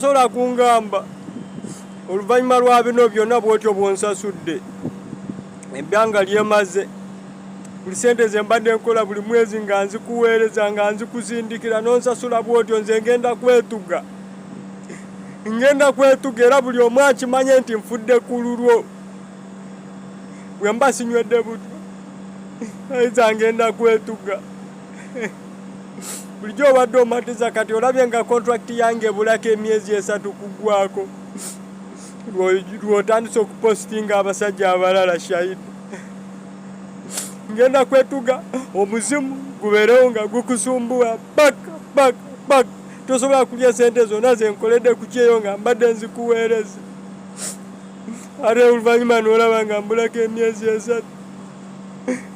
Tosobola kungamba oluvannyuma lwa bino byonna bw'otyo bw'onsasudde ebbanga lyemaze buli sente ze mbadde nkola buli mwezi nga nzikuweereza nga nzikusindikira n'onsasula bw'otyo nze ngenda kwetuga ngenda kwetuga era buli omu akimanye nti nfudde ku lulwo bwe mba sinywedde butwa ayinza ngenda kwetuga. Bulijjo obadde omatiza kati olabye nga contract yange ebulako emyezi 3 kuggwako lw'otandise okupositinga abasajja abalala. Shahidi, ngenda kwetuga omuzimu gubeerewo nga gukusumbuwa paka paka paka. Tosobola kulya sente zonna zenkoledde ku kyeyo nga mbadde nzikuweereza, ate oluvannyuma n'olaba nga mbulako emyezi 3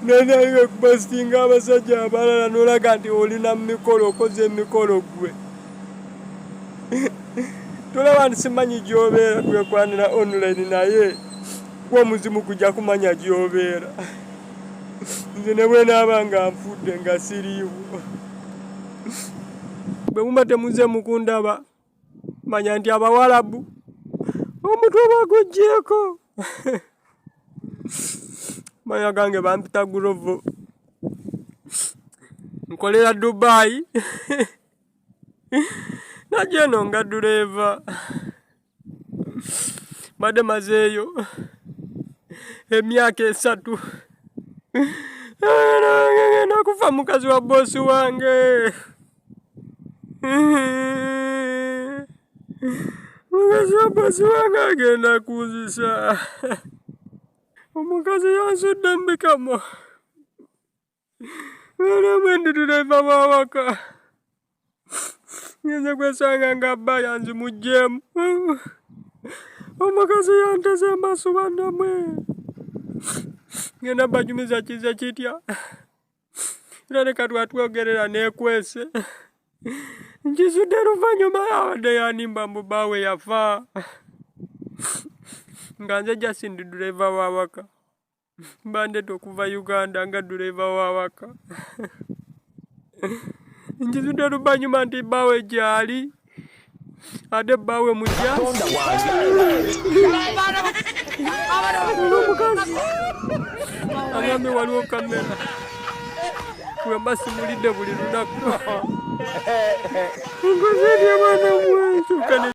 nonayinga okupositinga abasajja abalala n'olaga nti olina mumikolo, okoze emikolo gwe. Tolaba nti simanyi gy'obeera, twekwanira online naye gwe omuzimu gujja kumanya gy'obeera. Nze ne bwe naaba nga nfudde nga siriiwo, bwe muba temuze mukundaba manya nti abawalabu omutwe bagugyeko. Manya gange bampita Gurovo, nkolera Dubai, najja eno nga duleeva. Mbadde mazeeyo emyaka 3. Ngenda kufa mukazi wa boosi wange. Mukazi wa boosi wange agenda kunzisa. Omukazi yansudde mbikamo era bwe ndi duleeva w'awaka ngenze kwesanga nga bba yanzimuggyemu. Omukazi yanteze amaso bannamwe, ngenda banyumiza kize kitya? Era leka twatwogerera neekwese nkizudde luvannyuma abadde yanimba mbu bbaawe yafa nga nze just ndi duleeva w'awaka. Bandeta okuva Uganda nga duleeva w'awaka. Nkizudde luvannyuma nti bbaawe gy'ali ate bbaawe mujasi. Omukazi agambye waliwo kamera wemba simulidde buli lunaku. Nkoze ebya baana mwenkyuka.